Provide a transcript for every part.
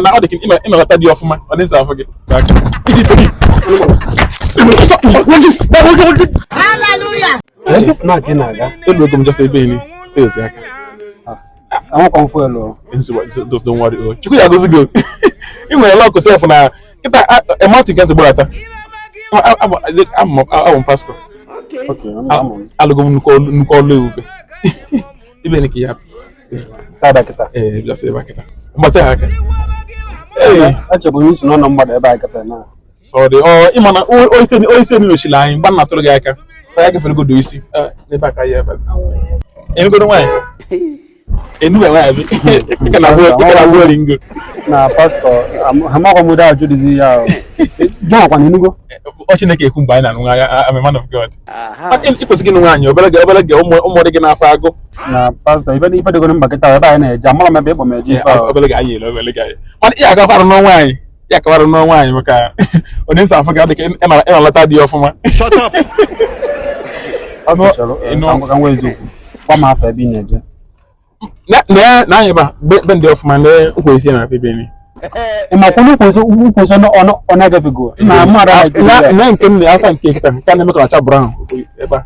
Na ọ dị ka ịnọghọta dị ọfụma, ọ dị nsọ afọ gị. Ebe snack ị na-aga? Elu ego m just ebe ni tezi aka. Anwụkwa m fuel o. Nsogbu, just don't worry o. Chukwu ya agọzi gị. Ị nwere luck sef na kịta emati gasị gbadata. Abụ m pastọ. Okay, ama m. Alụgo m nnukwu ọlụ ebube. Ibe ni ka ya. Sada kịta. Ee, just ebe a kịta. Mgbata ya aka. Ee. Echebụ m isi n'ọnụ mgbada ebe anyị gafere na. Sorry, ọ ịma na oise nọchiri anyị mgbe m na-atụrụ gị aka. So ya gafere godo isi. N'ebe a ka ya ebe. Enugodo nwaanyị. Enube nwaanyị bi. Ị ka na-agba oringo. Na pastọ, amakwa m ụdị ajụ dịzi ya o. Gị nwakwa na Enugu? Ọ Chineke ekwu mgbe anyị na-anụ nwaanyị, I'm a man of God. Ị kwesịrị ịnụ nwaanyị obere gị obere gị ụmụ dị gị n'afọ agụ. Na pastọ, ife dịgoro mba kịta ebe anyị na-eje, amara m ebe ịkpọ m eje ife ahụ. Obere gị anyị elu obere gị anyị. Mana ị agakwara n'ọnwa nwaanyị. Ị akakwara n'ọnwa nwaanyị maka onye nsọ afọ gị ọ dị ka ị na-alọta dị ọfụma. Pastọ chọrọ ka m nwee eziokwu. Gwa m afọ ebe ị na-eje. Na anyị ba be ndị ọfụma na ukwu isi na ebe ni. Ị makwa na ukwu isi ọ na-agafego? Na mmadụ ahụ Na nke m na-aka nke kịta nke a na-eme ka ọcha brown ebe a.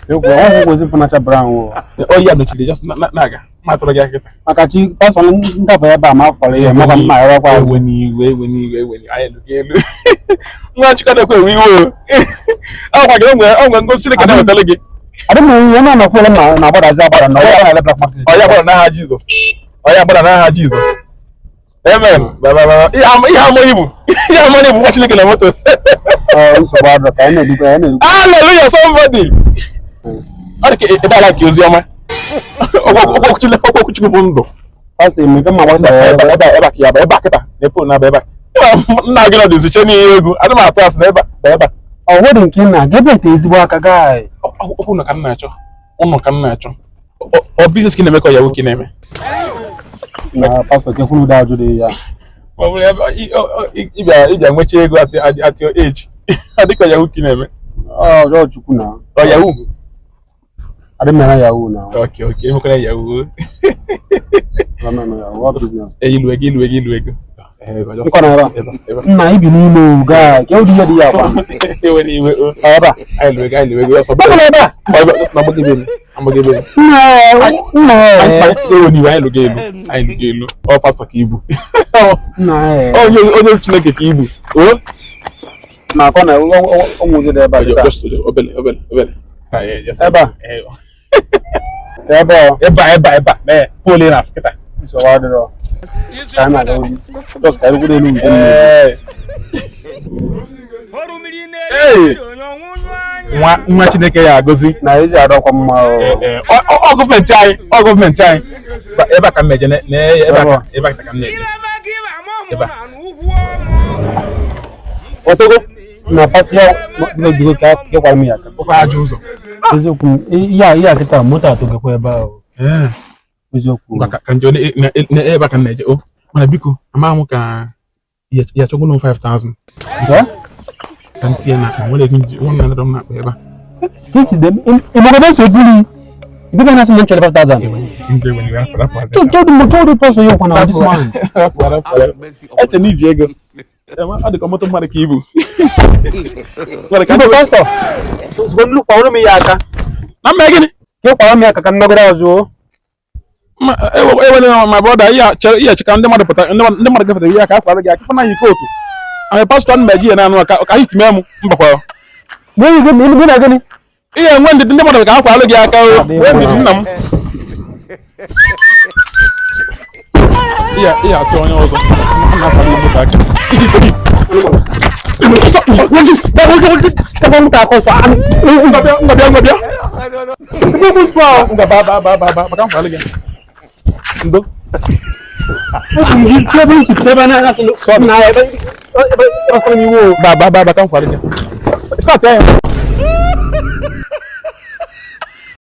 ekwu ọhụụ ukwu isi fụnacha brown o. Ọ ya nọchiri just na-aga ma atụrụ gị aka kịta. Maka chi pastọ ngafe ebe a ma afọrọ ihe maka mma arịakwa azụ. Ewe n'iwe ewe n'iwe ewe n'iwe anyị elu gị elu. Nwa Chukwu na-ekwe ewe iwe o. Ọkwa gị onwe ngosi Chineke na-ewetara gị. Adị m ihe na anọ fuel na-agbadazi agbada na ọya na-ele black market. Ọ ya gbara n'aha Jizọs. Ọ ya gbara n'aha Jizọs. Amen. Ba ba ba. Ihe ama ibu. Ihe ama ibu nwa Chineke na moto. Ọ nsogbu adịrọ ka anyị na-erukwa anyị na-erukwa. Hallelujah somebody. Ọ dị ka ebe ala nke ozi ọma. Okwu Chukwu bụ ndụ. Pastọ ime ife mma gbata Ebe ebe ebe a ka ya bụ ebe a kịta na-epo na ebe a. Nna gị nọ dịzi che n'ihe egwu. Adị m atụ asị na ebe a ebe a. Ọ nwere nke ị na-aga ebe ete ezigbo aka gaị. Okwu ụnụ ka m na-achọ. Ụnụ ka m na-achọ. Ọ biznes ka ị na-eme ka ọ yahoo ka ị na-eme. Na pastọ kekwuru ụdị ajụ dị ya. Ma ọ bụrụ ebe ịbịa nwecha ego at your age. Ọ dị ka ọ yahoo ka ị na-eme. Ọ Chukwu na. Ọ yahoo. Adị m eme yahoo na. Okay, okay. Emekwala yahoo. Adị m eme yahoo, ọ business. Ilu ego ilu ego ilu ego. Nkọ na ebe a. Nna ibi n'ime o gaị, ka ụdị ihe dị ya akwa. Ewe n'iwe o. Ebe a. Anyị lụ ego anyị lụ ego ọsọ. Gbapụla ebe a. Ebe a na agbagebe m. Agbagebe m. Nna nna Ewe n'iwe anyị lụgo elu. Anyị lụgo elu. Ọ pastọ ka ibu. Nna Onye onye Chineke ka ibu. O. Na akọ na ụmụ ụzọ dị ebe a kịta. Just obele obele obele. Ebe a. Ebe ọ. Ebe a ebe a ebe a. Mee pole na kịta. Nsogbu adịrọ. Ka anyị na-aga ozi. Just ka anyị rugoro elu nke mmiri. Ee. Nwa nwa Chineke ya agọzi. Na ezi adọkwa mma o. Ọ gọọmenti anyị, ọ gọọmenti anyị. Ebe a ka m na-eje ebe a ebe a ka m na-eje. Ebe a. Otogo na pastọ ya biko ka ị kwara m ya aka. Ụkwa ajọ ụzọ. Eziokwu ihe a kịta moto atọgakwa ebe ahụ. Eziokwu. Ka nje ebe a ka m na-eje o. Mana biko ama m ka ya chọgwu m 5000. Ka m tinye na akpa nwere ego nji 100 m na-akpa ebe a. Ịmọgọdọ nsogbu buru ibe na asị na m chọrọ 5000. Kedu pastọ ya kwa na this man. Eche na iji ego. Ọ dị ka moto mmadụ ka ibu. Biko pastọ, sogolu kwara m ya aka. Na mma gịnị? Ka ị kwara m ya aka ka m nọgide azụ o. Ewere ma brọda ihe ka ndị mmadụ pụta ndị mmadụ gafere ihe aka akwara gị aka fana yi kootu. Anyị pastọ na meji ya na-anụ ka anyị time m mbakwa. Gịnị na gịnị? Ihe enwe ndị mmadụ ka akwara gị aka o. Nwee ndidi nna m. Ihe atụ onye ọzọ. Na-akwara gị moto aka. Ngwa bịa. Ngwa ba ba ba ba ba maka nkwalụ gị. Ndo. Ba ba ba ba ka nkwalụ gị. Start ya.